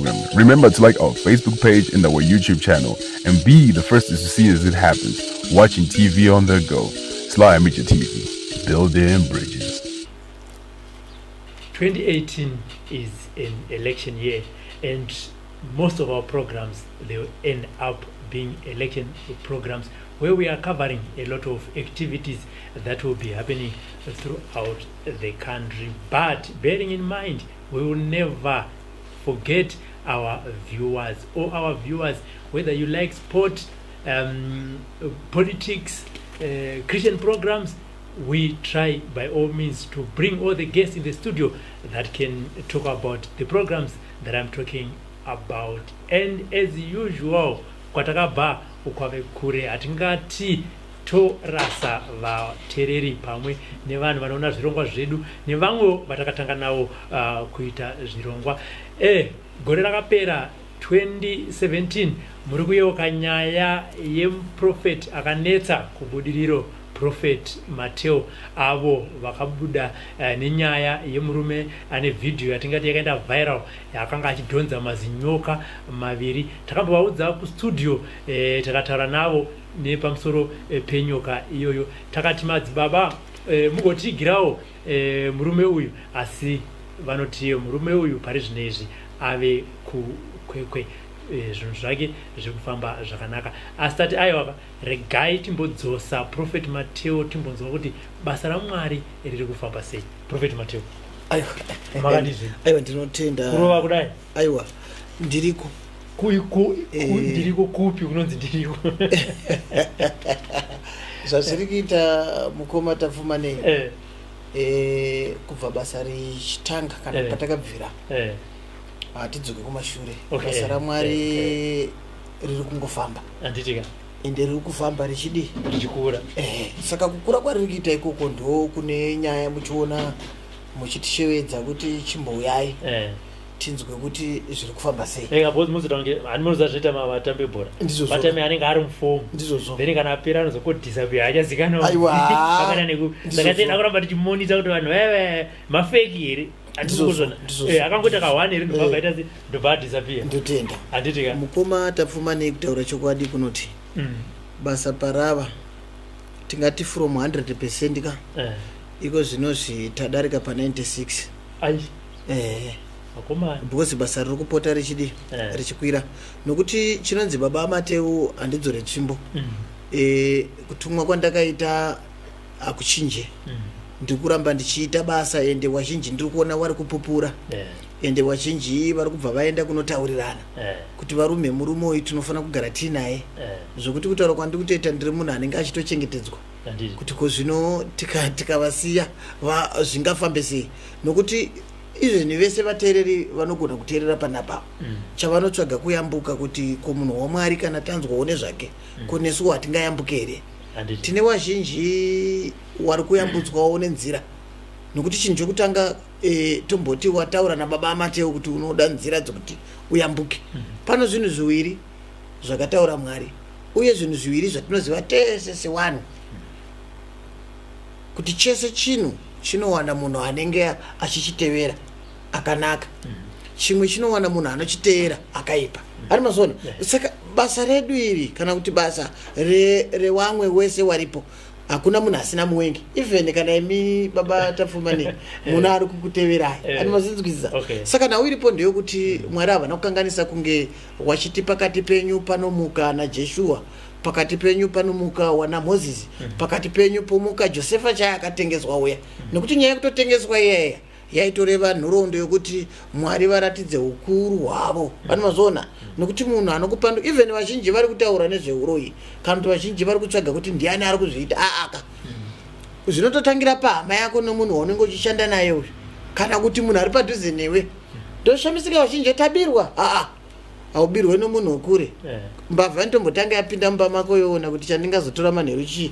Remember. Remember to like our Facebook page and our YouTube channel and be the first to see as it happens. Watching TV on the go. Sly Media TV, building bridges. 2018 is an election year, and most of our programs, they end up being election programs where we are covering a lot of activities that will be happening throughout the country. But bearing in mind, we will never forget our viewers, or our viewers, whether you like sport, politics, Christian programs, we try by all means to bring all the guests in the studio that can talk about the programs that I'm talking about. And as usual, kwatakabva ukwave kure, hatingati torasa vateereri pamwe nevanhu vanoona zvirongwa zvedu nevamwewo vatakatanga navo kuita zvirongwa. Gore rakapera 2017, muri kuyeuka nyaya yemuprofeti akanetsa kuBudiriro, Prophet Mateo, avo vakabuda nenyaya yemurume ane vhidhiyo yatingati yakaenda viral, akanga achidhonza mazinyoka maviri. Takambovaudza kustudio, takataura navo nepamusoro penyoka iyoyo. Takati, "Madzibaba, mugotigirawo murume uyu." Asi vanoti murume uyu pari zvino izvi ave kuKwekwe, zvinhu zvake zviri kufamba zvakanaka. Asi tati, aiwa, regai timbodzosa Prophet Mateo, timbonzwa kuti basa raMwari riri kufamba sei. Prophet Mateo, Aiwa. Makadizve? Aiwa, ndinotenda. Kurova kudai? Aiwa, ndiriko. Ndiriko kupi? Kunonzi ndiriko? Zvazviri kuita, mukoma Tapfumanei, kubva basa richitanga kana patakabvira, hatidzoke kumashure. Basa raMwari riri kungofamba. Handitika? Ende riri kufamba richidi? Richikura. Saka kukura kwariri kuita ikoko ndo kune nyaya muchiona muchitishevedza kuti chimbouyai tinzwe kuti zviri kufamba sei. Ega, because muzoita kunge hani, munoziva zvinoita vatambi vebhora. Ndizvozvo. Vatambi anenge ari mufomu, Ndizvozvo. then kana apera anozokodisappear, achazikanwa. Aiwa. Akana neku Ndizvozvo. saka tenda kuramba tichimonita kuti vanhu vaive mafeki here. Ndizvozvo, Handikuzvona. ndizvozvo. Akangoita ka1 here, ndobva vaita se ndobva adisappear. Ndotenda. Handitika? Mukoma Tapfumanei, kutaura chokwadi kunoti basa parava, tingati from 100% ka, iko zvinozvi tadarika pa96. Ai, akomana. Because basa riri kupota richidi richikwira, nokuti chinonzi Baba Mateu handidzore tsvimbo. Kutumwa kwandakaita hakuchinje. Ndiri kuramba ndichiita basa, ende wazhinji ndiri kuona vari kupupura, ende wazhinji vari kubva vaenda kunotaurirana kuti, "Varume, murume uyu tinofanira kugara tiinaye." Zvokuti kutaura kwandiri kutoita, ndiri munhu anenge achitochengetedzwa, kuti ko zvino tikavasiya zvingafambe sei? Nokuti izveni vese vateereri vanogona kuteerera panapa, chavanotsvaga kuyambuka, kuti ko munhu waMwari kana tanzwawo nezvake, ko nesuwo hatingayambuke here? Tine wazhinji wari kuyambutswawo nenzira, nokuti chinhu chokutanga, tomboti wataura nababa Amateo kuti unoda nzira dzokuti uyambuke. Pano zvinhu zviviri zvakataura Mwari, uye zvinhu zviviri zvatinoziva tese sewanhu, kuti chese chinhu chinowana munhu anenge achichitevera akanaka, chimwe chinowana munhu anochiteera akaipa. Ari mazona? Saka basa redu iri, kana kuti basa rewamwe wese waripo, hakuna munhu asina muwengi. Even kana imi, Baba Tapfumani, munhu ari kukuteverai. Ani mazinzwisisa? Okay. Saka nhau iripo ndeyekuti Mwari havana kukanganisa kunge wachiti pakati penyu panomuka naJeshua, pakati penyu panomuka wana Mozisi, pakati penyu pomuka Josefa chaya akatengeswa uya, nekuti nyaya yekutotengeswa iyaya yaitoreva nhoroondo yokuti Mwari varatidze ukuru hwavo. Vane mazoona? Nokuti munhu anokupandu, even vazhinji vari kutaura nezveuroyi, kana kuti vazhinji vari kutsvaga kuti ndiani ari kuzviita, aaka zvinototangira pahama yako nomunhu waunenge uchishanda naye uyu, kana kuti munhu ari padhuze newe. Ndoshamisika vazhinji, tabirwa. Aa, haubirwe nomunhu wekure. Mbavha inotombotanga yapinda mumba mako, yoona kuti chandingazotora manheru chii.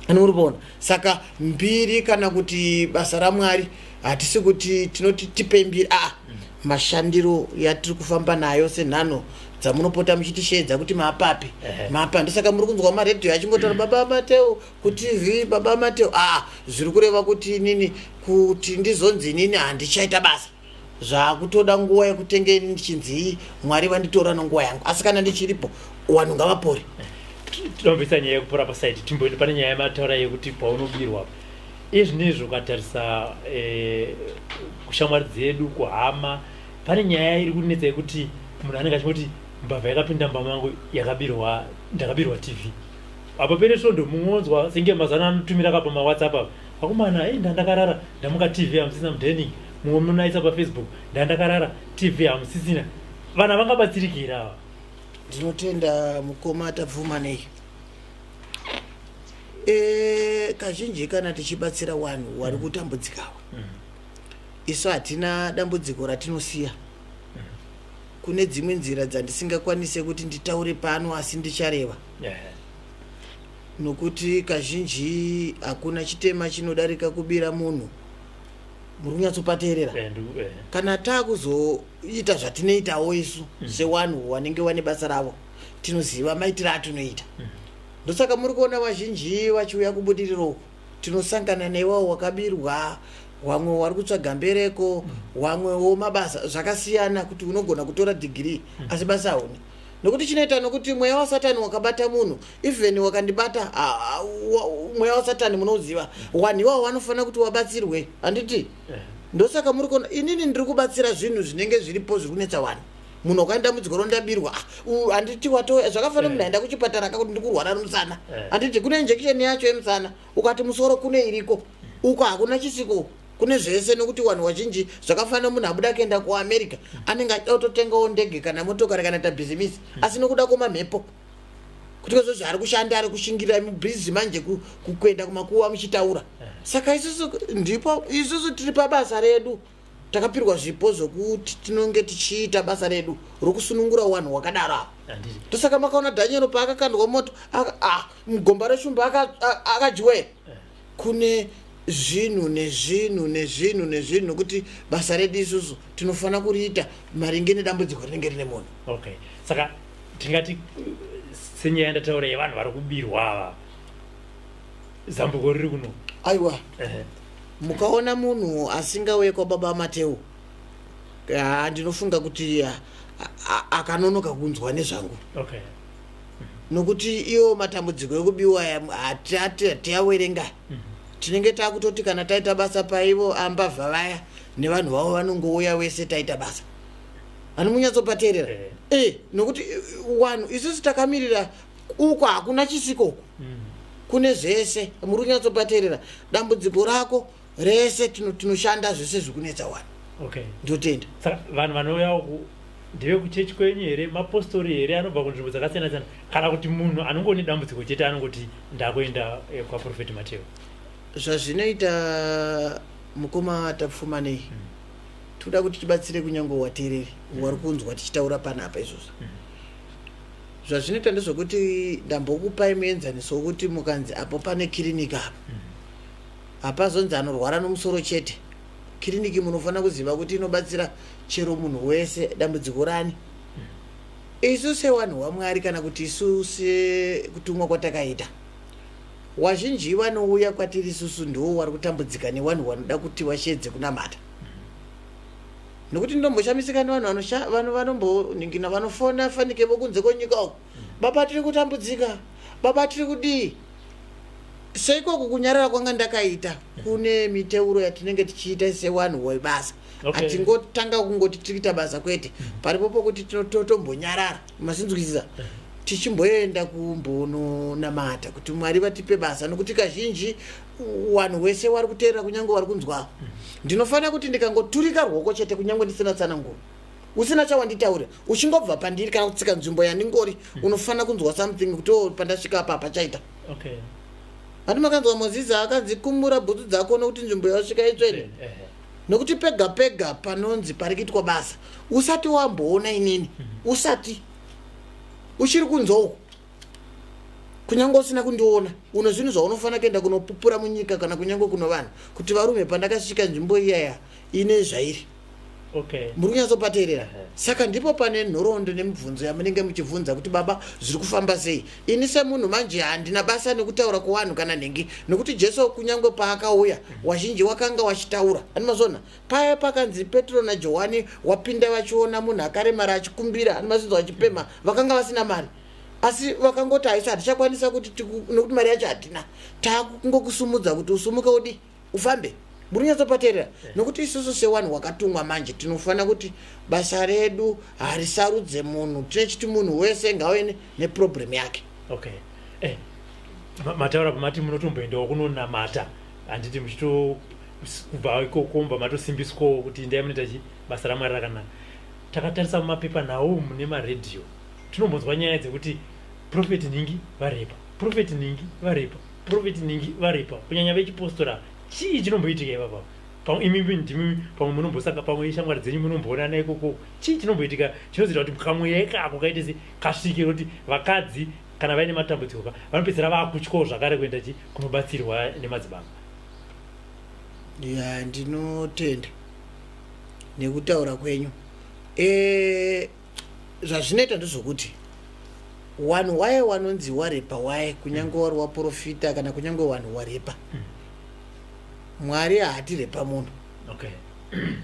Ani uri kuona? Saka mbiri kana kuti basa raMwari, hatisi kuti tinoti tipe mbiri, aa, mashandiro yatiri kufamba nayo senhano dzamunopota muchitisheedza kuti maapapi, maapa. Ndosaka muri kunzwa maredhiyo achingotaura Baba Mateo, kuTV Baba Mateo. Aa, zviri kureva kuti inini, kuti ndizonzi inini handichaita basa. Zvakutoda nguva yekutenge ini ndichinzi Mwari vanditora nonguva yangu, asi kana ndichiripo vanhu ngavapore. Tinombisa nyaya yekupora pasaidi, timboende pane nyaya yamataura yekuti paunobirwa. Izvinezvi ukatarisa kushamwari dzedu, kuhama, pane nyaya iri kunetsa yekuti munhu anenge achingoti mbavha yakapinda mumba mangu, yakabirwa, ndakabirwa TV. Apo pere svondo mumwe senge mazano anotumira ka pamawhatsapp apa, akomana, ei, ndandakarara ndamuka TV hamusisina mudining. Mumwe munoaisa paFacebook, ndandakarara TV hamusisina. Vanhu havangabatsiriki here ava? Ndinotenda, mukoma Tabvuma. Nei kazhinji kana tichibatsira vanhu vari kutambudzikawa, isu hatina dambudziko ratinosiya. Kune dzimwe nzira dzandisingakwanise kuti nditaure pano, asi ndichareva, nokuti kazhinji hakuna chitema chinodarika kubira munhu. Muri kunyatsopateerera? Kana taakuzoita zvatinoitawo isu sewanhu vanenge vane basa ravo, tinoziva maitiro atinoita. Ndosaka muri kuona vazhinji vachiuya kuBudiriro uku. Tinosangana newawo wakabirwa, wamwe wari kutsvaga mbereko, wamwewo mabasa. Zvakasiyana kuti unogona kutora dhigirii asi basa hauna, nokuti chinoita nokuti mweya waSatani wakabata munhu. Even wakandibata, mweya waSatani munouziva. Wanhu iwawo vanofanira kuti wabatsirwe, handiti? Ndosaka muri kuona inini ndiri kubatsira zvinhu zvinenge zviripo zviri kunetsa vanhu. Munhu wakaenda dambudziko rondabirwa, handiti wato zvakafanira munhu aenda kuchipatara kakuti ndikurwara nomusana, handiti kune injection yacho yemusana. Ukati musoro, kune iriko uko, hakuna chisiko, kune zvese. Nokuti vanhu vazhinji, zvakafanira munhu abuda kuenda kuAmerica, anenge achida kutotengawo ndege kana motokari kana ita bhizimisi, asi nokuda kwemamhepo kuti kozvo zvaari kushanda, ari kushingirira mubhizi manje kuenda kumakuva muchitaura. Saka isusu ndipo isusu tiri pabasa redu, takapirwa zvipo zvokuti tinonge tichiita basa redu rokusunungura vanhu wakadaro ava. Ndosaka makaona Dhaniero paakakandwa moto, mugomba reshumba, akadyiwa here? Kune zvinhu nezvinhu nezvinhu nezvinhu, nokuti basa redu isusu tinofanira kuriita maringe nedambudziko rinenge rine munhu. Okay, saka tingati senyaya yandataura yevanhu vari kubirwa ava, zambuko riri kuno? Aiwa, mukaona munhu asingauye kwababa Mateu, ha, ndinofunga kuti akanonoka kunzwa nezvangu, nokuti iwo matambudziko ekubiwa aya hatiawerenga. Tinenge takutoti kana taita basa paivo ambavha vaya nevanhu vavo vanongouya wese taita basa. Hani munyatsopateerera? Nokuti vanhu isusu takamirira uko, hakuna chisiko uko, kune zvese. Muri kunyatsopateerera? Dambudziko rako rese tinoshanda zvese zvikunetsa vanhu. Ndotenda. Saka vanhu vanouya uku ndevekuchechi kwenyu here, mapostori here, anobva kunzvimbo dzakasiyana siyana, kana kuti munhu anongone dambudziko chete anongoti ndakuenda kwaProfeti Mateo? Zvazvinoita, mukoma Tapfuma, nei toda kuti tibatsire kunyange wateereri wari kunzwa tichitaura panapa izvozvo. Zvazvinoita ndezvekuti ndambokupai muenzaniso wokuti mukanzi apo pane kiriniki apa, hapazonzi anorwara nomusoro chete. Kiriniki munofanira kuziva kuti inobatsira chero munhu wese, dambudziko rani. Isu sevanhu vaMwari, kana kuti isu sekutumwa kwatakaita, wazhinji vanouya kwatiri isusu ndiwo vari kutambudzika nevanhu vanoda kuti vashedze kunamata. Nokuti ndinomboshamwisika nevanhu vanomboningina, vanofona fanike vokunze kwenyika uko, "Baba, tiri kutambudzika, baba, tiri kudii." Seikoko kunyarara kwanga ndakaita, kune miteuro yatinenge tichiita sevanhu webasa. Hatingotanga kungoti tiri kuita basa, kwete. Paripo pokuti tinototombonyarara, masinzwisisa, tichimboenda kumbononamata kuti Mwari vatipe basa. Nokuti kazhinji vanhu wese wari kuteerera, kunyange wari kunzwa, ndinofanira kuti ndikangoturika ruoko chete, kunyange ndisina tsananguro, usina chawanditaurira, uchingobva pandiri kana kutsika nzvimbo yandingori, unofanira kunzwa something kuti o pandasvika apa hapachaita. Handi makanzwa Mozisi akanzi, "Kumura bhutsu dzako nokuti nzvimbo yawasvika itsvene"? Nokuti pega pega panonzi pari kuitwa basa, usati wamboona inini, usati uchiri kunzwa uku, kunyange usina kundiona, une zvinhu zvaunofanira kuenda kunopupura munyika kana kunyange kuno vanhu kuti, "Varume, pandakasvika nzvimbo iyaya ine zvairi." Okay. Muri kunyatsopateerera? Saka ndipo pane nhoroondo nemibvunzo yamunenge muchibvunza kuti, baba, zviri kufamba sei? Ini semunhu manje handina basa nekutaura kuvanhu kana nhengi, nekuti Jesu kunyange paakauya, wazhinji wakanga wachitaura. Animazvona paya pakanzi Petro naJohani wapinda vachiona munhu akaremara achikumbira, animazvinzwa, vachipema, vakanga vasina mari, asi vakangoti, haisi hatichakwanisa kuti nekuti mari yacho hatina, takungokusumudza kuti usumuke, udi ufambe. Muri kunyatsopateerera? Nokuti isusu sewanhu wakatumwa manje tinofanira kuti basa redu harisarudze munhu, tinechiti munhu wese ngave neproblem yake. Okay, mataura pamati munotomboendawo kunonamata, handiti? Muchito kubva ikoko mubva matosimbiswawo kuti ndai munoita chi basa raMwari rakanaka. Takatarisa mumapepa nhau nemaredhiyo, tinombonzwa nyaya dzekuti Prophet Ningi varepa, Prophet Ningi varepa, Prophet Ningi varepa, kunyanya vechipostora. Chii chinomboitika ipapa? Pamwe imimi ndimi, pamwe munombosaka, pamwe ishamwari dzenyu, munomboonana ikoko. Chii chinomboitika chinozoita kuti kamweya ikako kaite se kasvike, kuti vakadzi kana vaine matambudziko ka vanopedzisira vaakutyawo zvakare kuenda chi kunobatsirwa nemadzibaba? Ya, ndinotenda nekutaura kwenyu. Zvazvinoita ndezvokuti wanhu waye wanonzi warepa waye, kunyange wari waprofita kana kunyange wanhu warepa, Mwari haatirepa munhu.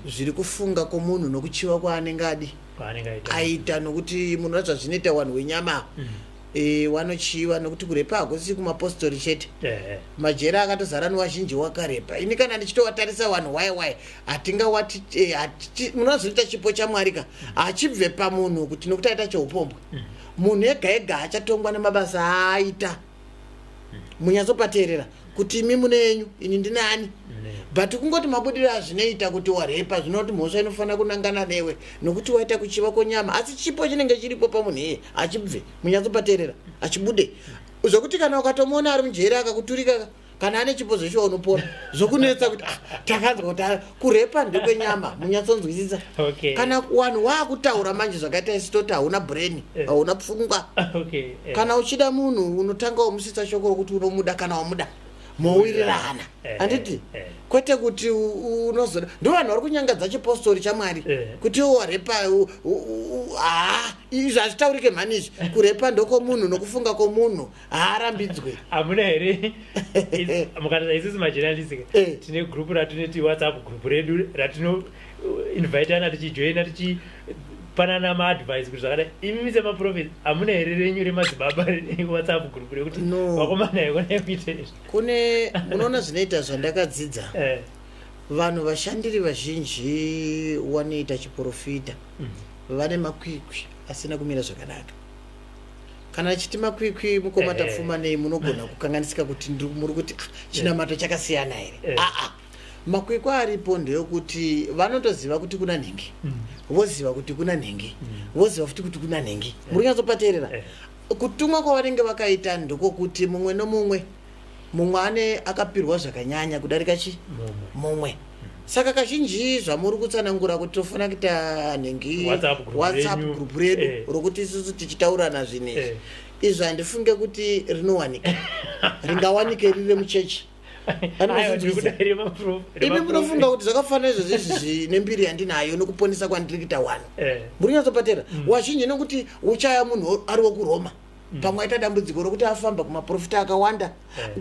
Zviri kufunga kwomunhu nokuchiva kwaanenge adi kwaanenge aita. Aita, nokuti munhu zvazvinoita wanhu wenyama, wanochiva, nokuti kurepa hakusi kumapostori chete. Majeri akatozara nevazhinji wakarepa. Ini kana ndichitovatarisa vanhu wai wai, hatingawati munoona zvinoita chipo chaMwari ka, hachibve pamunhu kuti nokuti aita cheupombwe. Munhu ega ega achatongwa nemabasa aaita. Munyatsopateerera kuti imi mune yenyu, ini ndine ani. But kungoti mabudiro azvinoita kuti warepa, zvinoti mhosva inofanira kunangana newe nokuti waita kuchiva kwenyama, asi chipo chinenge chiripo pamunhu iye hachibve. Munyatsopateerera, hachibude, zvokuti kana ukatomuona ari mujeri akakuturika, kana ane chipo zveshuwa unopora. Zvokunetsa kuti, ah, takanzwa kuti, ah, kurepa ndekwenyama. Munyatsonzwisisa? Okay. Kana vanhu waakutaura manje zvakaita isi, toti hauna brain, hauna pfungwa. Kana uchida munhu unotanga wamusitsa shoko rokuti unomuda. Kana wamuda, mowirirana, handiti? Kwete kuti unozoda. Ndo vanhu vari kunyangadza chipostori chaMwari kuti iwo warepa. Haa, izvi hazvitaurike mhani izvi. Kurepa ndokomunhu nokufunga kwomunhu, haarambidzwe. Hamuna here, mukatarisa isusu majournalist, tine group ratinoti WhatsApp group redu ratino invitana, tichijoina, tichipanana maadvice kuti zvakadai. Imimi semaprofet hamuna here renyu remadzibaba WhatsApp group rekuti No. vakomana ikonai kuita izvi? Kune, munoona zvinoita zvandakadzidza, vanhu vashandiri vazhinji wanoita chiprofita vane makwikwi asina kumira zvakanaka. Kana achiti makwikwi, mukoma Tapfuma nei, munogona kukanganisika kuti muri kuti, "Ah, chinamato chakasiyana here?" Aa, makwikwi aripo ndeyekuti vanotoziva kuti kuna nhingi, voziva kuti kuna nhingi, voziva futi kuti kuna nhingi. Muri kunyatsopateerera? Kutumwa kwavanenge vakaita ndokokuti mumwe nomumwe, mumwe ane akapirwa zvakanyanya kudarika chi mumwe. Mumwe. Saka kazhinji zvamuri kutsanangura kuti tofanira kuita nhingi WhatsApp group WhatsApp renyu. group redu rokuti isusu tichitaurana zvinhu izvi, izvi handifunge kuti rinowanika, ringawanike riri muchechi. Aiwa, ndiri kuda Imi munofunga kuti zvakafanana izvozvo izvi nembiri yandinayo nokuponesa kwandiri kuita wani? Muri kunyatsopatera? Wazhinji, nokuti uchaya munhu ari wekuRoma, pamwe aita dambudziko rokuti afamba kumaprofita akawanda,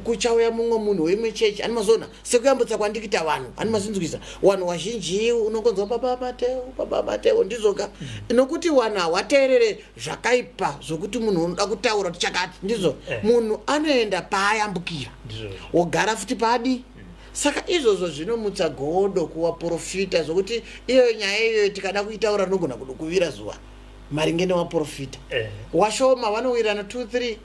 kuchauya mumwe munhu weimwe chechi, ani mazoona sekuyambutsa kwandikuita vanhu, ani mazinzwisa? Vanhu vazhinji unongonzwa baba Mateo, baba Mateo, ndizvoka, nokuti vanhu hawateerere zvakaipa zvokuti munhu unoda kutaura kuti chakati ndizvo. Munhu anoenda paayambukira, Ndizvozvo. Wogara futi paadi. Saka izvozvo zvinomutsa godo kuvaprofita, zvokuti iyoyo nyaya iyoyo tikada kuitaura rinogona kudokuvira zuva maringe nevaprofita. Washoma vanowirirana 2 3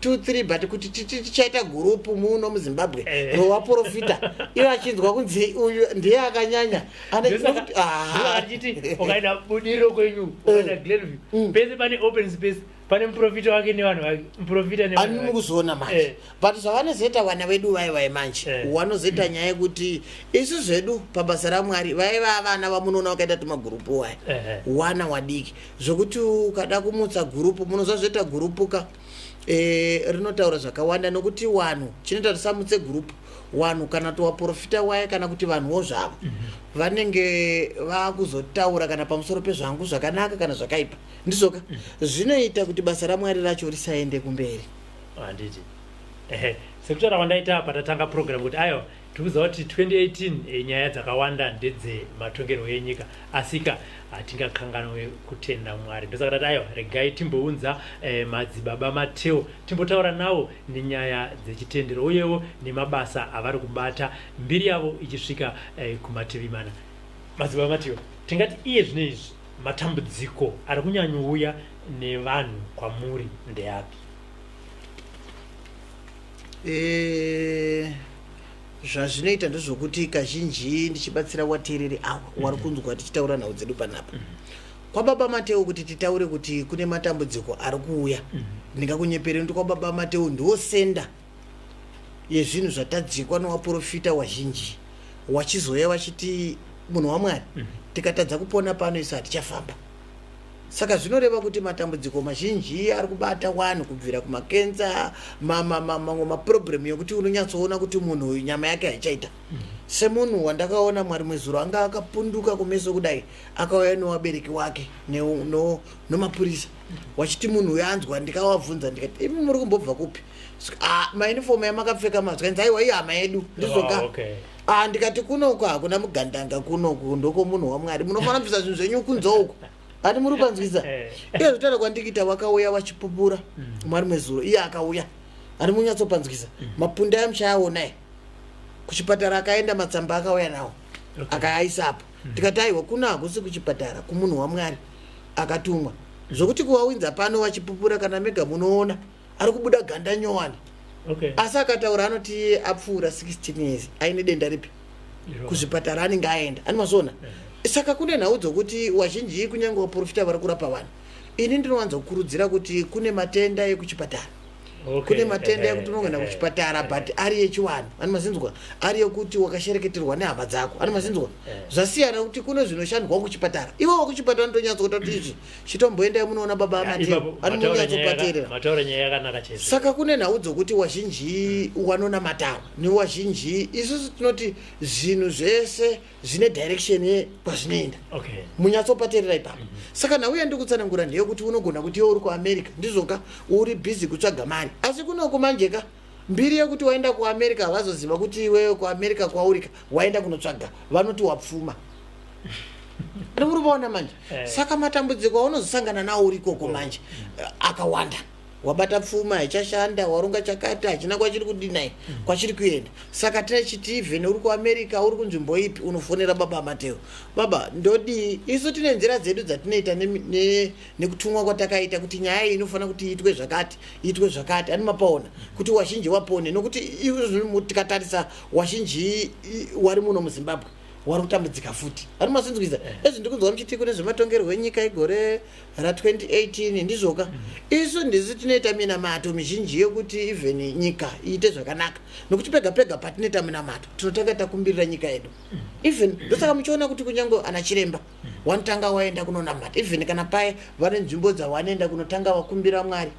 2 3, but kuti titi tichaita gurupu muno muZimbabwe rovaprofita, ivo achinzwa kunzi uyu ndiye akanyanya nokuti, ah. Achiti ukaenda Budiriro kwenyu, ukaenda Glenview, pese pane open space pane muprofita wake nevanhu vake, muprofita nevanhu Ani vake. Mukuzoona manje, but zvavanozoita vana vedu vai vai manje, wanozoita nyaya yekuti isu zvedu pabasa raMwari vaiva vana vamunoona vakaita tumagurupu waya, wana wadiki, zvokuti ukada kumutsa gurupu, munozva zvoita gurupu ka, rinotaura zvakawanda, nokuti wanhu chinoita kuti samutse gurupu. Vanhu kana kuti waprofita waye kana kuti vanhuwo zvavo vanenge vakuzotaura kana pamusoro pezvangu zvakanaka kana zvakaipa, ndizvoka? Zvinoita kuti basa raMwari racho risaende kumberi. Handiti, ehe, sekutaura kwandaita patatanga program kuti aiwa, tikuziva kuti 2018 nyaya dzakawanda ndedzematongerwo enyika, asika hatingakanganwe kutenda Mwari. Ndosaka tati aiwa, regai timbounza madzibaba Mateo, timbotaura navo nenyaya dzechitendero uyewo nemabasa avari kubata, mbiri yavo ichisvika kumativi mana. Madzibaba Mateo, tingati iye zvino izvi matambudziko ari kunyanyouya nevanhu kwamuri ndeapi? Zvazvinoita ndezvokuti kazhinji ndichibatsira wateereri avo wari kunzwa tichitaura nhau dzedu panapa kwababa Mateo, kuti titaure kuti kune matambudziko ari kuuya, ndingakunyepere kuti kwababa Mateo ndiwo center yezvinhu zvatadzikwa newaprofita wazhinji, wachizoya vachiti, "Munhu waMwari, tikatadza kupona pano isu hatichafamba." Saka zvinoreva kuti matambudziko mazhinji ari kubata vanhu, kubvira kumakenza, mamwe maproblem yekuti unonyatsoona kuti munhu uyu nyama yake haichaita. Semunhu wandakaona Mwari mwezuro, anga akapunduka kumeso kudai, akauya newabereki wake nomapurisa, wachiti munhu uyu anzwa. Ndikawabvunza ndikati, "Imi muri kumbobva kupi?" "Ah, mauniform yamakapfeka mazwa." Aiwa, ihama yedu, ndizvoka? Oh, okay. Ah, ndikati, "Kunoku hakuna mugandanga, kunoku ndokomunhu waMwari. Munofanira kubvisa zvinhu zvenyu kunze uku." Ani muri kupanzwisa? Eh. Iye zvitaura kwandikuita, wakauya wachipupura Mwari mwezuro, iye akauya ani munyatsopanzwisa. Mapunda amuchaaonai kuchipatara akaenda, matsamba akauya nawo, akaaisa tikati, "Aiwa, kuno hakusi kuchipatara, kumunhu waMwari akatumwa." Zvokuti kuwawinza pano vachipupura, kana mega munoona ari kubuda ganda nyowani. Asi akataura anoti apfuura 16 years aine denda ripi? Kuzvipatara anenge aenda, ani mazviona? Saka kune nhau dzokuti wazhinji, kunyange vaprofita vari kurapa vanhu, ini ndinowanza kukurudzira kuti kune matenda ekuchipatara, kune matenda ekuti unogona kuchipatara, but ari echiwanhu, ani mazinzwa? Ari ekuti wakashereketerwa nehama dzako, ani mazinzwa? Zvasiyana kuti kune zvinoshandwa kuchipatara. Iwewo kuchipatara ndonyatsokuta kuti izvi chitomboendai munoona baba aMateo, ani munyatsopateerera. Mataura nyaya yakanaka chaizvo. Saka kune nhau dzokuti wazhinji wanonamatawa newazhinji. Isusu tinoti zvinhu zvese zvine direction yekwazvinoenda. Munyatsopateerera ipapo. Saka nhau yandiri kutsanangura ndeyekuti unogona kuti iwe uri kuAmerica, ndizvoka? Uri busy kutsvaga mari, asi kunoku manjeka mbiri yekuti waenda kuAmerica, havazoziva kuti iwewe kuAmerica kwaurika waenda kunotsvaga, vanoti wapfuma. Uri kuona manje? Eh. Saka matambudziko aunozosangana nawo uri ikoko manje akawanda. Wabata pfuma, haichashanda, waronga chakati, hachina kwachiri kudinai, kwachiri kuenda. Saka tinechiti even uri kuAmerica, uri kunzvimbo ipi, unofonera baba Mateo, "Baba, ndodii?" Isu tine nzira dzedu dzatinoita nekutumwa kwatakaita kuti nyaya iyi inofanira kuti iitwe zvakati, iitwe zvakati, ani mapaona kuti wazhinji wapone. Nokuti izvozvi tikatarisa wazhinji wari muno muZimbabwe wari kutambudzika futi, ari masinzwisa? Ezvi ndikunzwa muchiti kune zvematongerwo enyika igore ra2018, ndizvoka? Isu ndisu tinoita minamato mizhinji yekuti even nyika iite zvakanaka, nokuti pega pega patinoita minamato tinotanga takumbirira nyika yedu. Even ndosaka muchiona kuti kunyange ana chiremba wanotanga waenda kunonamata, even kana paye vane nzvimbo dzawanoenda kunotanga wakumbira Mwari,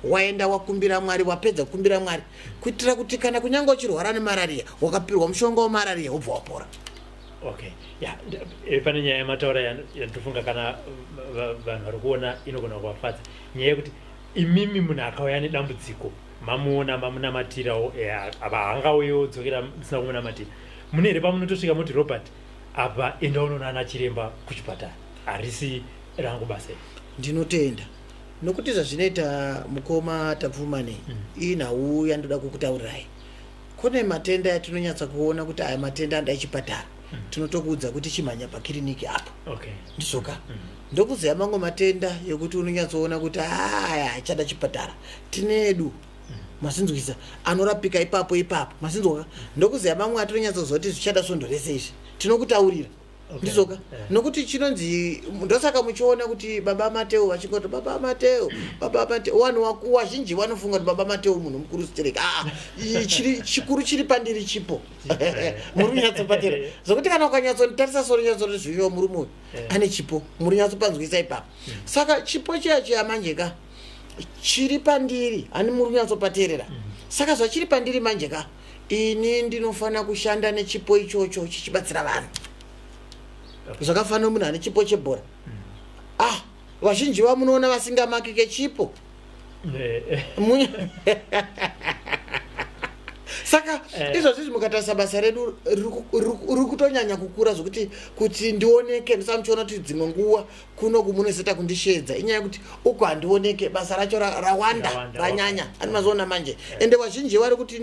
waenda wakumbira Mwari, wapedza kukumbira Mwari, kuitira kuti kana kunyange uchirwara nemarariya, wakapirwa mushonga wemarariya, wobva wapora. Okay, ya, pane nyaya yamataura yandofunga kana vanhu vari kuona inogona kuvafadza, nyaya yekuti imimi munhu akauya nedambudziko, mamuona, mamunamatirawo, apa haangauyewo dzokera musina kumunamatira. Mune here pamunotosvika moti, "Robert, apa enda unoona ana chiremba kuchipatara, harisi rangu basa iri"? Ndinotenda, nokuti zvazvinoita, mukoma Tapfumane, inhau yandoda kukutaurirai. Kune matenda yatinonyatsa kuona kuti aya matenda anoda chipatara, tinotokuudza kuti chimhanya pakiriniki apo. Ndizvoka? Ndokuziva mamwe matenda yekuti unonyatsoona kuti aya achada chipatara, tinedu masinzwisa anorapika ipapo ipapo, masinzwaka? Ndokuziva mamwe atinonyatsoziva kuti zvichada svondo rese izvi, tinokutaurira. Ndizvoka? Nokuti chinonzi, ndosaka muchiona kuti baba Mateo vachingoti, "Baba Mateo, baba Mateo," vanhu wazhinji vanofunga kuti baba Mateo munhu mukuru sitereki. Aa, chikuru chiri pandiri chipo, muri kunyatsopatera, zvokuti kana ukanyatsonditarisa soro, nyatsoti zviyo murume uyu ane chipo, muri nyatsopanzwisa ipapo. Saka chipo chiya chiya manje ka chiri pandiri, hani muri kunyatsopateerera? Saka zvachiri pandiri manje ka, Ini ndinofanira kushanda nechipo ichocho chichibatsira vanhu. Zvakafanira munhu ane chipo chebhora. Ah, vazhinji vamunoona vasingamakike chipo. Saka izvozvi izvi mukatarisa basa redu riri kutonyanya kukura zvokuti kuti ndioneke, ndisati muchiona kuti dzimwe nguva kuno kumunoseta kundishedza inyaya yekuti uko handioneke, basa racho rawanda, Rawanda, ranyanya. Ani mazoona manje, ende vazhinji vari kuti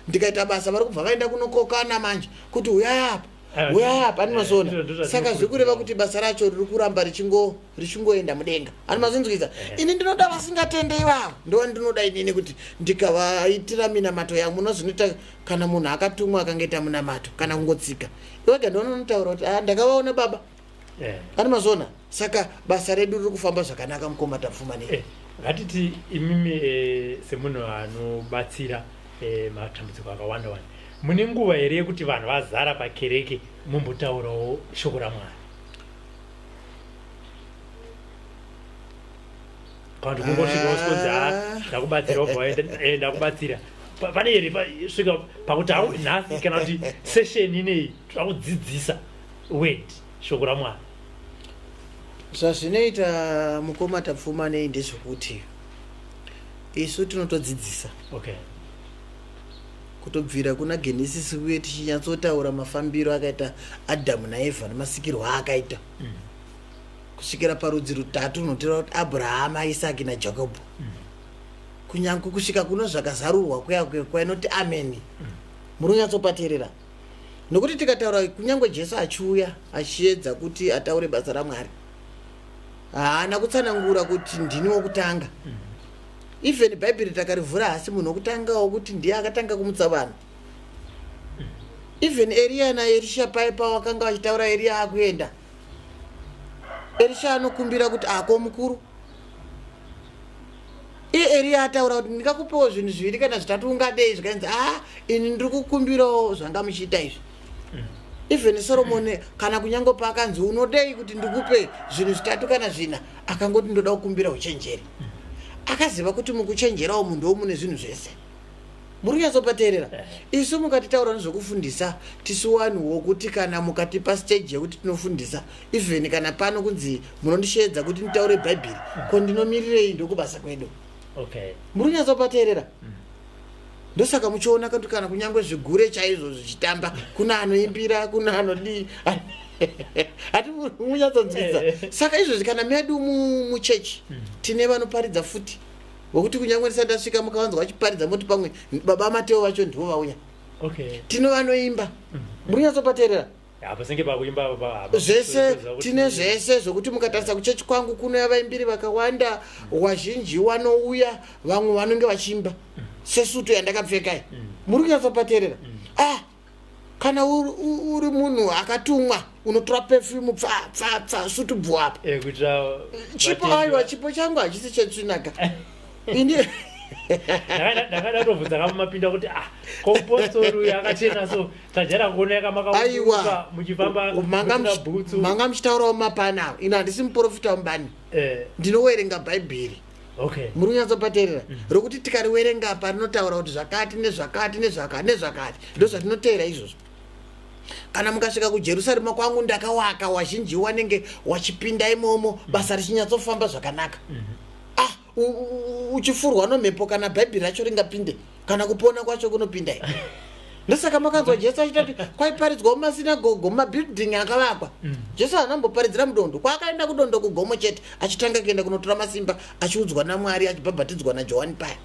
ndikaita basa vari kubva vaenda kunokokana manje kuti uyai apa, uyai apa. Ani mazoona? Ndizvo Saka zvatinokurudzira. zviri kureva kuti basa racho riri kuramba richingoenda mudenga. Ani mazinzwisa? Ini ndinoda vasingatende ivavo, ndo ndinoda inini kuti ndikavaitira minamato yangu. Munozvinoita kana munhu akatumwa akangaita munamato kana kungotsika iwega, ndononotaura kuti, "Ah, ndakavaona baba." Ani mazoona? Saka basa redu riri kufamba zvakanaka, mukoma Tapfumanei. Ngatiti imimi semunhu anobatsira matambudziko akawanda wanda, mune nguva here yekuti vanhu vazara pakereke mumbotaurawo shoko raMwari, kana kuti kungosvika uswikonzi, "Ah, ndakubatsira," wobva waenda, "Ndakubatsira"? Pane here svika pakuti hau nhasi kana kuti session ineyi toda kudzidzisa word, shoko raMwari? Zvazvinoita, mukoma Tapfumanei, ndezvekuti isu tinotodzidzisa kutobvira kuna Genesis, uye tichinyatsotaura mafambiro akaita Adhamu naEvha nemasikirwo aakaita, kusvikira parudzi rutatu runotaura kuti Abrahama, Isaki naJakobho, kunyange kusvika kuno zvakazarurwa kuya kuya kwainoti ameni. Muri kunyatsopateerera? Nokuti tikataura kunyange Jesu achiuya achiedza kuti ataure basa raMwari, haana kutsanangura kuti ndini wokutanga. Even Bhaibheri takarivhura, hasi munhu wokutangawo kuti ndiye akatanga kumutsa vanhu. Even Eriya naErisha pai pawakanga vachitaura, Eriya akuenda, Erisha anokumbira kuti ako mukuru. Iye Eriya ataura kuti, "Ndingakupewo zvinhu zviviri kana zvitatu, ungadei?" Zvikanzi, "A, ini ndiri kukumbirawo zvanga muchiita izvi." Even Solomoni, kana kunyange paakanzi, "Unodei kuti ndikupe zvinhu zvitatu kana zvina?" akangoti, "Ndoda kukumbira uchenjeri." Akaziva kuti mukuchenjerawo munhu mune zvinhu zvese. Muri kunyatsopateerera? Isu mukatitaura nezvekufundisa, tisu vanhu wokuti kana mukatipa stage yekuti tinofundisa, even kana pano kunzi munondisheedza kuti nditaure Bhaibheri, ko ndinomirirei? Ndokubasa kwedu. Muri kunyatsopateerera? Ndosaka muchiona kuti kana kunyange zvigure chaizvo zvichitamba, kuna anoimbira, kuna anodii, hati munyatsonzwisa? Saka izvozvi kana medu muchechi tine vanoparidza futi, vokuti kunyange ndisati ndasvika, mukavanzwa vachiparidza moti pamwe baba Mateo vacho ndivo vauya. Tine vanoimba. Muri kunyatsopateerera? Apa senge pakuimba Zvese tine zvese, zvokuti mukatarisa kuchechi kwangu kunouya vaimbiri vakawanda, wazhinji wanouya, vamwe vanenge vachiimba sesutu yandakapfekai. Muri kunyatsopateerera? Ah, kana uri munhu akatumwa, unotora perfume, pfa pfa pfa, sutu bvu apa. Kuitira Chipo. vatendi. Aiwa, chipo changu hachisi chetsvinaka ini. Ndakada kutobvunza kamumapinda kuti, ah, komupostori uyu akachena so, tajara kuona Aiwa, yakamakamuka muchifamba manga musina bhutsu. Manga muchitaurawo mapana avo. Ino handisi muprofita wamubani. Ndinowerenga Bhaibheri. Muri kunyatsopateerera? Rokuti tikariwerenga apa rinotaura kuti zvakati nezvakati nezvakati nezvakati, ndo zvatinoteera izvozvo. Kana mukasvika kuJerusarema kwangu ndakawaka, wazhinji wanenge wachipinda imomo, basa richinyatsofamba zvakanaka. Ah, uchifurwa nomhepo, kana Bhaibheri racho ringapinde, kana kupona kwacho kunopinda here? Ndosaka makanzwa Jesu achita kuti kwaiparidzwa mumasinagogo, mumabhilding akavakwa. Jesu haana kumboparidzira mudondo. Kwaakaenda kudondo, kugomo chete, achitanga kuenda kunotora masimba, achiudzwa naMwari, achibhabhatidzwa naJohani paya.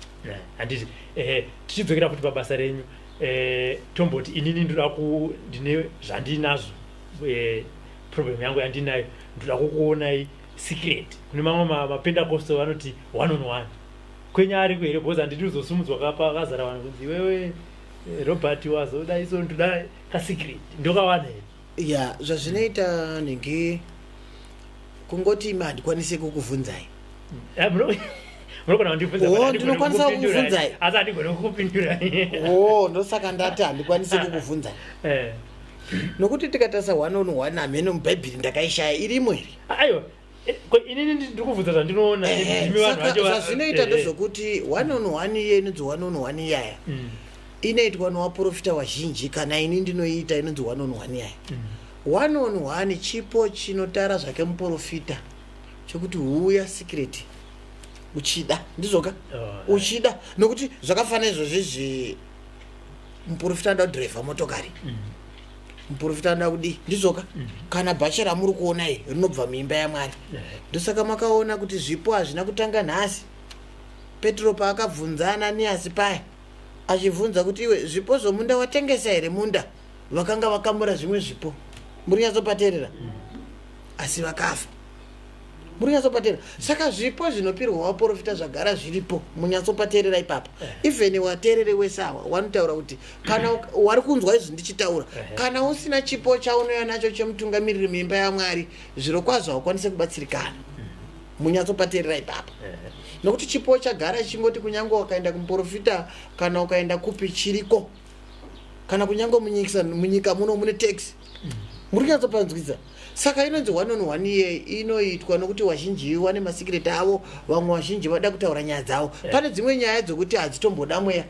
Handiti tichidzokera futi pabasa renyu, tomboti inini ndoda ku ndine zvandinazvo, problem yangu yandinayo, ndoda kukuonai secret. Kune mamwe mapentecostal vanoti one on one. Kwenyu ariko here? Because handidi kuzosumudzwa kapa akazara vanhu kunzi, "Iwewe, Robert wazodai." So ndoda kasecret, ndokawana here? Ya, zvazvinoita nhingi, kungoti imi handikwanisi kukuvhunzai. Munogona kundibvunza, Oh, but handigoni ndinokwanisa kukupindurai. kukubvunzai. Asi handigoni kukupindurai. O, ndosaka ndati handikwanisi kukuvhunzai, nokuti tikatarisa one on one, hamene muBhaibheri ndakaishaya, irimo here? Aiwa, inini ndiri kubvunza zvandinoona. Imi vanhu Saka vacho zvazvinoita ndezvokuti one on one iye inonzi one on one iyaya, Inoitwa novaprofita vazhinji, kana ini ndinoiita, inonzi one on one yaya. One on one chipo chinotara zvake muprofita chokuti huya secret uchida, ndizvoka? Uchida, nokuti zvakafanana izvozvizvi, muprofita anoda kudhiraivha motokari, muprofita anoda kudii, ndizvoka? Kana bhachi ramuri kuona iri rinobva muimba yaMwari. Ndosaka makaona kuti zvipo hazvina kutanga nhasi. Petro paakabvunza Ananiasi paya, achibvunza kuti, "Iwe, zvipo zvomunda, watengesa here munda?" Vakanga vakamura zvimwe zvipo, muri nyatsopateerera, asi vakafa. Muri nyatsopateerera? Saka zvipo zvinopirwa vaprofita zvagara zviripo, munyatsopateerera ipapo. Even wateerere wese awa wanotaura kuti kana wari kunzwa izvi ndichitaura, kana usina chipo chaunouya nacho chemutungamiriri muimba yaMwari, zviro kwazvo haukwanisi kubatsirikana. Munyatsopateerera ipapo, nokuti chipo chagara chingoti kunyange wakaenda kumuprofita kana ukaenda kupi, chiriko. Kana kunyange munyika muno mune tax, muri kunyatsopanzwidza? Saka inonzi one on one iye inoitwa nokuti vazhinji vane masecret avo, vamwe vazhinji vada kutaura nyaya dzavo. Pane dzimwe nyaya dzokuti hadzitomboda mweya,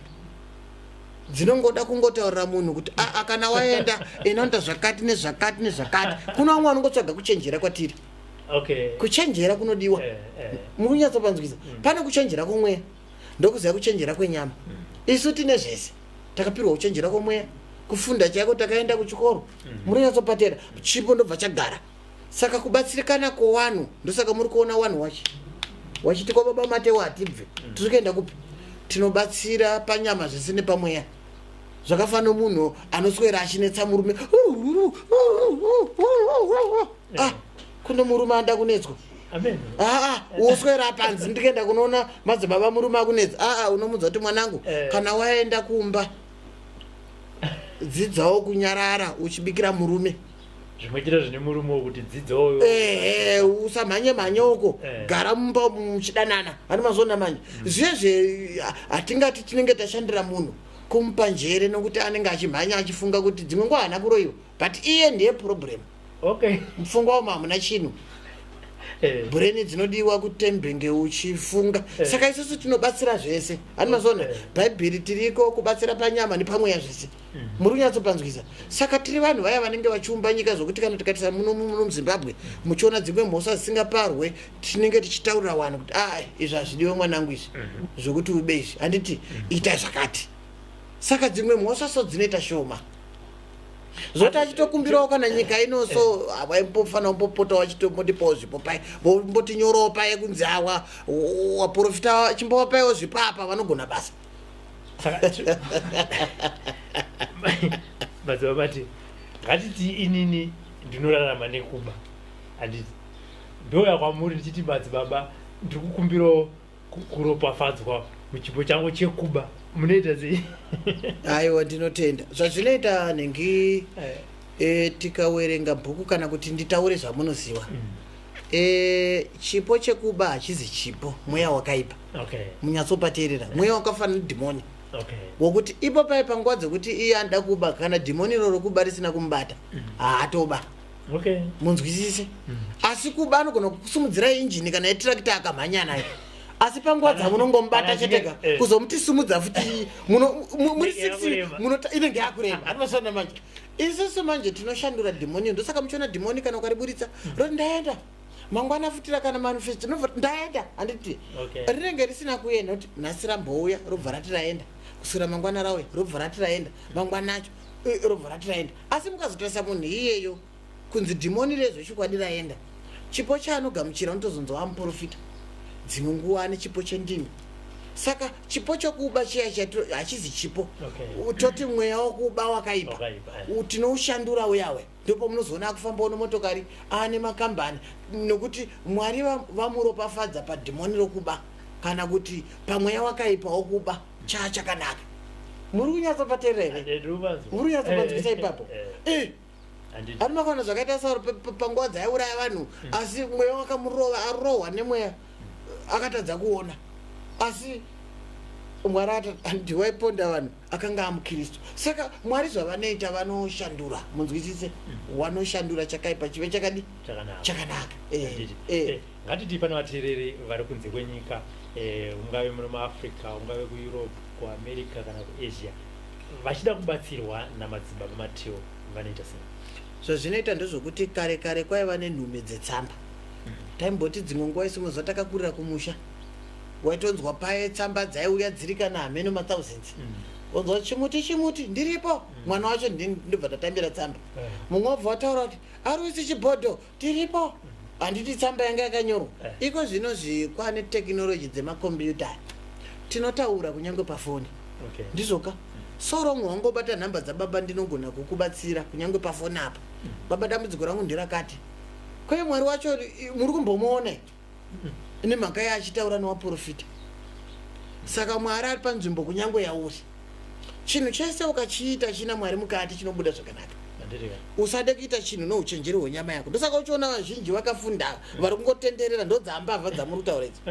dzinongoda kungotaurira munhu kuti, "Aa, kana waenda inoita zvakati nezvakati nezvakati." Kuna vamwe vanongotsvaga kuchenjera kwatiri. Kuchenjera kunodiwa. Muri kunyatsopanzwisa? Pane kuchenjera kwomweya, ndokuziva kuchenjera kwenyama. Isu tine zvese, takapirwa kuchenjera kwomweya, kufunda chaiko takaenda kuchikoro. Muri kunyatsopatera? Chipo ndobva chagara. Saka kubatsirikana kwowanhu, ndosaka muri kuona wanhu wachi wachiti kwababa Matewa hatibve, tiri kuenda kupi? Tinobatsira panyama zvese nepamweya. Zvakafanana munhu anoswera achinetsa murume, ah, kune murume anoda kunetswa. Amen. Aa, woswera panzi, "Ndikuenda kunoona madzibaba, murume akunetsa." Aa, unomudza kuti, "Mwanangu, kana waenda kumba, dzidzawo kunyarara uchibikira murume." Zvimwe chete zvine murume wokuti dzidzawo. Ehe, usamhanye mhanye uko. Gara mumba muchidanana. Hani mazoona manje zvezve hatingati tinenge tashandira munhu kumupa njere, nokuti anenge achimhanya achifunga kuti dzimwe nguva haana kuroyiwa, but iye ndiye problem. Mupfungwa umo hamuna chinhu. Brain dzinodiwa kutembenge uchifunga. Saka isusu tinobatsira zvese, hani mazoona? Bhaibheri tiriko kubatsira panyama nepamweya zvese. Muri kunyatsopanzwisa? Saka tiri vanhu vaya vanenge vachiumba nyika, zvokuti kana tikatarisa muno muZimbabwe, muchiona dzimwe mhosva dzisingaparwe, tinenge tichitaurira vanhu kuti, "A, izvi hazvidiwe mwanangu, izvi zvokuti ube izvi, handiti? Ita zvakati." Saka dzimwe mhosva so dzinoita shoma, zoti achitokumbirawo kana nyika ino so vaimbofanira kumbopota vachitombondipawo zvipo pai, vombotinyorawo paye kunzi awa waprofita, chimbovapaiwo zvipo apa, vanogona basa. Saka madzibaba vati, ngatiti inini ndinorarama nekuba, handiti? Ndouya kwamuri ndichiti, "Madzibaba, ndiri kukumbirawo kuropafadzwa muchipo changu chekuba." Munoita sei? Aiwa, ndinotenda. Zvazvinoita nhengi, tikawerenga bhuku, kana kuti nditaure zvamunoziva, chipo chekuba hachizi chipo, mweya wakaipa. Munyatsopateerera, mweya wakafanana nedhimoni, wokuti ipo pai panguva dzekuti iye anoda kuba, kana dhimoni iroro kuba risina kumubata, haatoba. Munzwisise? Asi kuba anogona kusumudzira injini kana yetirakita akamhanya nayo, asi panguva dzamunongomubata Kana chetega, kuzomuti simudza futi muri Inenge 6 yakurema. Inenge yakurema. Hatimasana manje, isusu manje tinoshandura dhimoni. Ndosaka muchiona dhimoni kana ukariburitsa roti, "Ndaenda." Mangwana futira kana manifest rinobva, "Ndaenda," handiti? Rinenge risina kuenda, kuti nhasi rambouya, robva rati raenda, kuswera mangwana rauya, robva rati raenda, mangwana acho robva rati raenda. Asi mukazotarisa munhu iyeyo, kunzi dhimoni rezvechokwadi raenda, chipo chaanogamuchira unotozonzwa amuprofita, dzimwe nguva ane chipo chendimi. Saka chipo chokuba chiya hachizi chipo. Toti mweya wokuba wakaipa. Wakaipa. Tinoushandura uyawe, ndipo munozoona akufambawo nemotokari, aane makambani, nokuti Mwari vamuropafadza padhimoni rokuba, kana kuti pamweya wakaipa wokuba, chaa chakanaka. Muri kunyatsopateerera here? Ndiri kupanzwa. Muri kunyatsopanzwisa ipapo? Handiti. Ari makaona zvakaita Sauro panguva dzaiuraya vanhu, asi mweya wakamurova, arohwa nemweya, akatadza kuona, asi Mwari ati waiponda vanhu akanga amukristu. Saka Mwari zvavanoita, vanoshandura, munzwisise, vanoshandura chakaipa chive chakadi? Chakanaka. Chakanaka. Handiti. Ngatiti pane vateereri vari kunze kwenyika, ungave muno muAfrica, ungave kuEurope, kuAmerica kana kuAsia. Vachida kubatsirwa namadzibaba Mateo vanoita sei? Zvazvinoita ndezvokuti kare kare kwaiva nenhume dzetsamba. Taimboti dzimwe nguva isu muzuva takakurira kumusha, waitonzwa paye tsamba dzaiuya dziri kana hameno mathousands. Onzwa chimuti chimuti ndiripo, mwana wacho ndobva tatambira tsamba. Mumwe wabva wataura kuti aruisi chibhodho tiripo, handiti tsamba yanga yakanyorwa. Iko zvinozvi kwane technology dzemakombiyuta, tinotaura kunyange pafoni. Ndizvoka, so wrong wangobata nhamba dzababa, ndinogona kukubatsira kunyange pafoni apa. Baba, dambudziko rangu nderakati. Kwai Mwari wacho muri kumbomuona nemhaka yaachitaura newaprofita. Saka Mwari ari panzvimbo kunyange yauri. Chinhu chese ukachiita china Mwari mukati chinobuda zvakanaka. Handitika. Usade kuita chinhu nouchenjeri hwenyama yako. Ndosaka uchiona vazhinji vakafunda vari kungotenderera, ndodzambavha dzamuri kutaura idzi.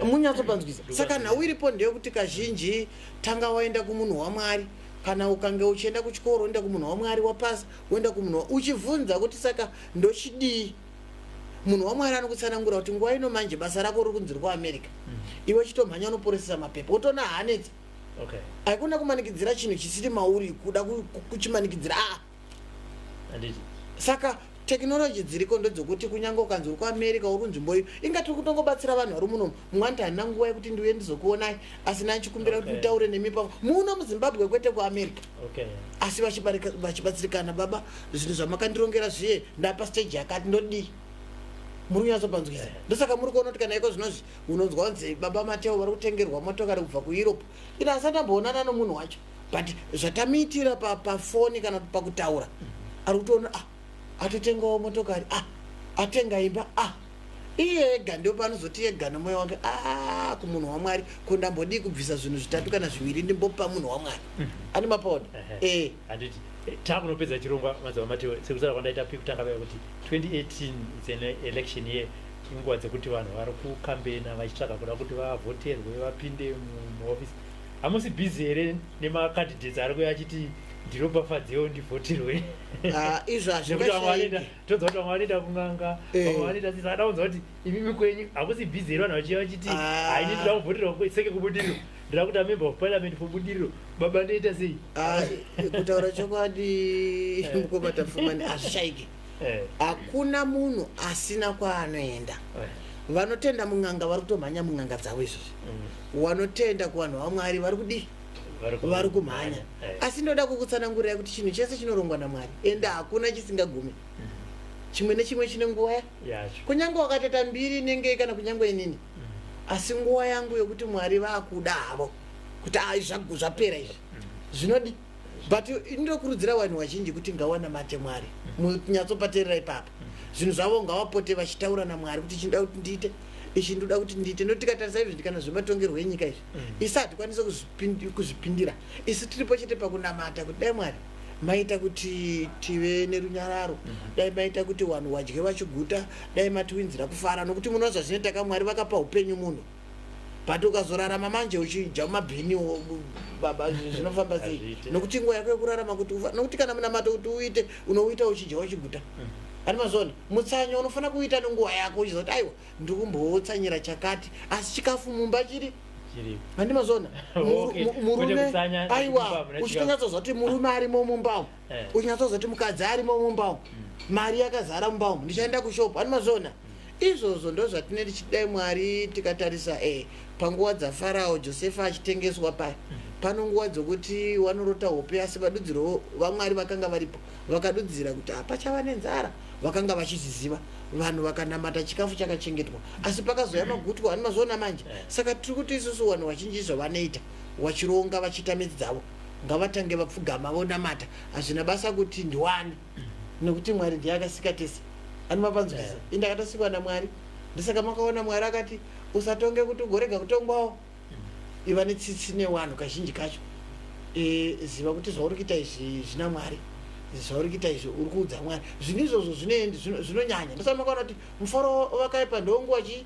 Munyatsopanzwisa. Saka nhau iripo ndeyekuti kazhinji tanga waenda kumunhu waMwari. Kana ukange uchienda kuchikoro, uenda kumunhu waMwari, wapasa, woenda kumunhu uchibvunza kuti saka ndochidii. Munhu waMwari anokutsanangura kuti nguva ino manje basa rako riri kunzi rikuAmerica, iwe chitomhanya unoporesesa mapepa, wotoona haanetsa. Haikona kumanikidzira chinhu chisiri mauri, kuda kuchimanikidzira aa. Handiti. Saka technology dziriko ndedzokuti kunyange ukanzi uri kuAmerica, uri kunzvimbo iyo, inga tiri kutongobatsira vanhu vari munomu. Mumwe anoti handina nguva yekuti ndiuye ndizokuonai, asi nanchikumbira kuti nditaure nemi pavo muno muZimbabwe, kwete kuAmerica. Asi vachibatsirikana, baba, zvinhu zvamakandirongera zviye, ndapa stage yakati, ndodii? Muri kunyatsopanzwisa? Ndosaka muri kuona kuti kana iko zvinozvi unonzwa kunzi baba Mateo vari kutengerwa motokari kubva kuEurope. Ina asati amboonana nomunhu wacho, but zvatamuitira pafoni kana kuti pakutaura, ari kutoona, ah, atotengawo motokari, ah, atenga imba, ah, iye ega ndio paanozoti ega nomwoyo wake, ah, kumunhu waMwari ko ndambodii kubvisa zvinhu zvitatu kana zviviri ndimbopa munhu waMwari? Ani mapaona? Ehe. Handiti. Takunopedza chirongwa, madzibaba Mateo. Sekusara kwandaita pekutanga paya kuti 2018 it's an election year, inguva dzekuti vanhu vari kukambena vachitsvaga kuda kuti vavhoterwe vapinde muofisi. Hamusi busy here nemacandidates ari kuuya achiti ndiropafadzewo ndivhoterwe? Ah, izvo Nekuti vamwe vanoenda, hazvingashaiki. tonzwa kuti vamwe vanoenda kun'anga, vamwe vanoita sei. Saka dakunzwa kuti imimi kwenyu hakusi busy here, vanhu vachiuya vachiti Ah. haini ndoda kuvhoterwa seke kuBudiriro, ndoda kuita member of parliament for Budiriro, baba ndoita sei? Ah, kutaura chokwadi, mukoma Tafumani, hazvishaiki. Hakuna munhu asina kwaanoenda. Vanotenda mun'anga vari kutomhanya mun'anga dzavo izvozvi. Vanotenda kuvanhu vaMwari vari kudii? Vari kumhanya. Asi ndoda kukutsanangurirai kuti chinhu chese chinorongwa naMwari, ende hakuna chisingagumi. Chimwe nechimwe chine nguva yacho. Kunyange wakateta mbiri inenge kana kunyange inini, asi nguva yangu yokuti Mwari vakuda havo kuti ai zvapera izvi zvinodi. But ndinokurudzira vanhu vazhinji kuti ngawanamate Mwari. Munyatsopaterera ipapo. Zvinhu zvavo ngavapote vachitaura naMwari kuti chinoda kuti ndiite ichi, ndoda kuti ndiite. Noti tikatarisa izvi kana zvematongerwo enyika izvi, isu hatikwanisi kuzvipindira. Isu tiripo chete pakunamata kuti dai Mwari maita kuti tive nerunyararo, dai maita kuti vanhu vadye vachiguta, dai matiwinzira kufara. Nokuti munoziva zvinoita ka, Mwari vakapa upenyu munhu, but ukazorarama manje uchidya mumabhini, baba, zvinofamba sei? Hazviiti. Nokuti nguva yako yekurarama kuti ufa, nokuti kana munamato kuti uite, unouita uchidya uchiguta. Ani mazona mutsanyo unofanira kuita nenguva yako, uchiziva kuti aiwa, ndiri kumbotsanyira chakati, asi chikafu mumba chiri. Chiripo. Handi mazona? Kwete Murume kutsanya aiwa, mumba muna chikafu. uchitonyatsozwa kuti murume arimo mumba umu, uchinyatsoziva kuti mukadzi arimo mumba umu, mari yakazara mumba umu, ndichaenda kushopu. Ani mazona? Izvozvo ndo zvatinenge tichidai Mwari. Tikatarisa panguva dzaFarao, Josefa achitengeswa paya, pano nguva dzokuti wanorota hope, asi vadudziro vaMwari vakanga varipo, vakadudzira kuti hapachava nenzara. Vakanga vachizviziva vanhu, vakanamata, chikafu chakachengetwa, asi pakazoya magutwa. Ani mazviona manje? Saka tiri kuti isusu vanhu vazhinji zvavanoita vachironga vachiita midzi dzavo, ngavatange vapfugama vonamata. Hazvina basa kuti ndiwani, nekuti Mwari ndiye akasika tese. Ani mapanzwisa? Indakatosikwa naMwari. Ndosaka makaona Mwari akati usatonge kuti ugorega kutongwawo. Iva netsitsi newanhu kazhinji kacho. Ziva kuti zvauri kuita izvi zvina Mwari, zvauri kuita izvi uri kuudza Mwari. Zvinhu izvozvo zvinonyanya. Ndosaka makaona kuti mufaro wakaipa ndonguva chii,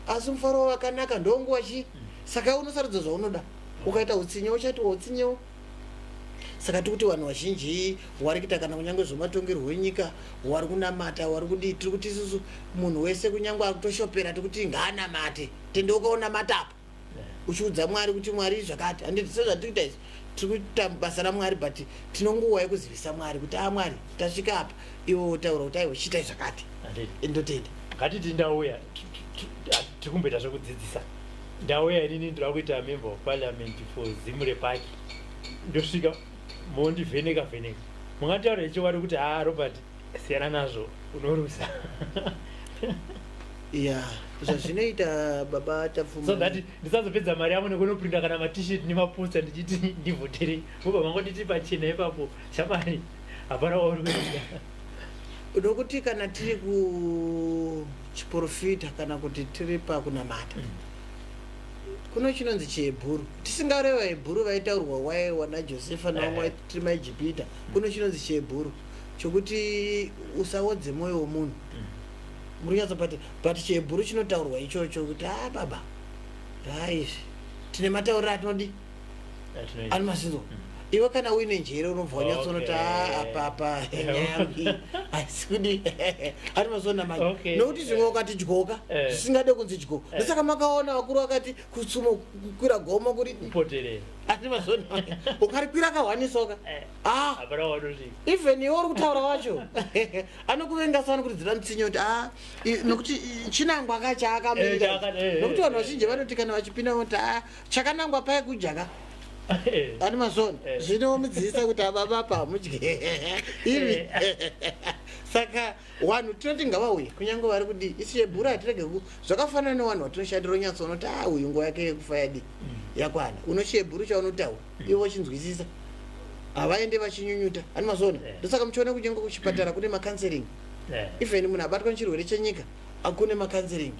asi mufaro wakanaka ndonguva chii. Saka unosarudza zvaunoda. Ukaita utsinye uchaitwa utsinyewo. Saka tiri kuti vanhu vazhinji wari kuita kana kunyange zvematongerwo enyika, wari kunamata, wari kudii, tiri kuti isusu munhu wese kunyange akutoshopera, tiri kuti ngaanamate. Tendeuka unamata apa uchiudza Mwari kuti Mwari zvakati. Handiti sezvatiri kuita izvi? Tiri kuita basa raMwari, but tinonguva yekuzivisa Mwari kuti, a Mwari, tasvika apa, iwo wotaura kuti, aiwa, chiitai zvakati. Handiti? Ndotenda. Ngatiti ndauya, tiri kumboita zvekudzidzisa. Ndauya inini, ndoda kuita member of parliament for Zimre Park. Ndosvika, mondivheneka vheneka, mungataura chokwadi kuti, ha, Robert, siyana nazvo, unorusa? Ya, zvazvinoita, baba Tapfuma. So that ndisazopedza mari yangu nekunoprinda kana maT-shirt nemaposter ndichiti ndivhotere, mobva mangonditi pachena ipapo, shamari, hapana wauri kuenda. Nokuti kana tiri kuchiprofita kana kuti tiri pakunamata, kuno chinonzi chiHebhuru, tisingareva Hebhuru vaitaurwa waiwa naJosefa navamwe tiri maIjipita. Kuno chinonzi chiHebhuru chokuti usaodze mwoyo womunhu. Muri kunyatsopati, but chiHebhuru chinotaurwa ichocho kuti, a baba, haizvi tine matauriro atinodi ani masinzwa. Iwe kana uine njere unobva wanyatsonoti, "Ah, apa apa nyaya yangu iyi haisi kudi." Ari mazona manje. Nokuti zvimwe ukati dyoka, zvisingade kunzi dyo. Ndosaka makaona vakuru vakati kutsumo kukwira gomo kuri kupoterera. Asi mazona, ukarikwira kahwanisoka, ah, hapana wanosvika. Even iwe uri kutaura wacho anokuvenga sana kuridzira mutsinye kuti, a nokuti chinangwa ka chaakamirira. Nokuti vanhu vazhinji vanoti kana vachipinda vanoti, a, chakanangwa paya kujaka. Ani mazona? Zvinomudzidzisa kuti ababa hamudye ivi. Saka vanhu tinoti ngavauye kunyange vari kudii, isi chebhuru hatirege ku zvakafanana nevanhu vatinoshandira, unyatsoona a uyu nguva yake yekufa yadii, yakwana. Unochihebhuru chaunotaura, ivo vachinzwisisa, havaende vachinyunyuta. Ani mazona? Ndosaka muchiona kunyange kuchipatara kune macounselling. Even munhu abatwa nechirwere chenyika, akune macounselling.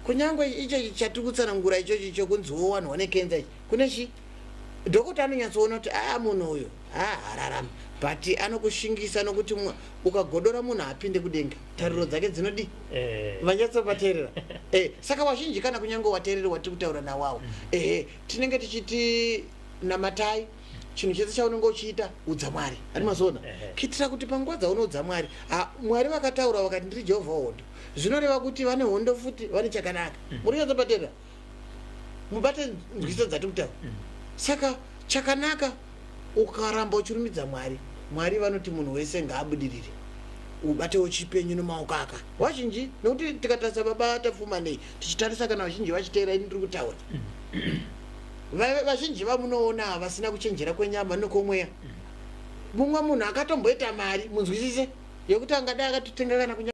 Kunyange icho chatiri kutsanangura ichochi chokunziwo vanhu vane kenza ichi, kune chi dhokota anonyatsoona kuti, a, munhu uyu a hararama, but anokushingisa nokuti ukagodora munhu apinde kudenga, tariro dzake dzinodi vanyatsovateerera. Saka vazhinji kana kunyange wateereri watiri kutaura nawawo, ehe, tinenge tichiti namatai. Chinhu chese chaunenge uchiita, udza Mwari. Ani mazoona? Kuitira kuti panguva dzaunoudza Mwari, Mwari vakataura vakati, "Ndiri Jehovha hondo," zvinoreva kuti vane hondo futi, vane chakanaka. Muri kunyatsobaterera, mubate nzwiso dzati kutaura. Saka chakanaka, ukaramba uchirumidza Mwari, Mwari vanoti munhu wese ngaabudirire, ubatewo chipenyu nemaoko aka vazhinji. Nokuti tikatarisa, baba Tapfuma, nei tichitarisa kana vazhinji vachiteera ini ndiri kutaura, vazhinji vamunoona vasina kuchenjera kwenyama nekomweya. Mumwe munhu akatomboita mari, munzwisise, yekuti angadai akatotenga kana kunya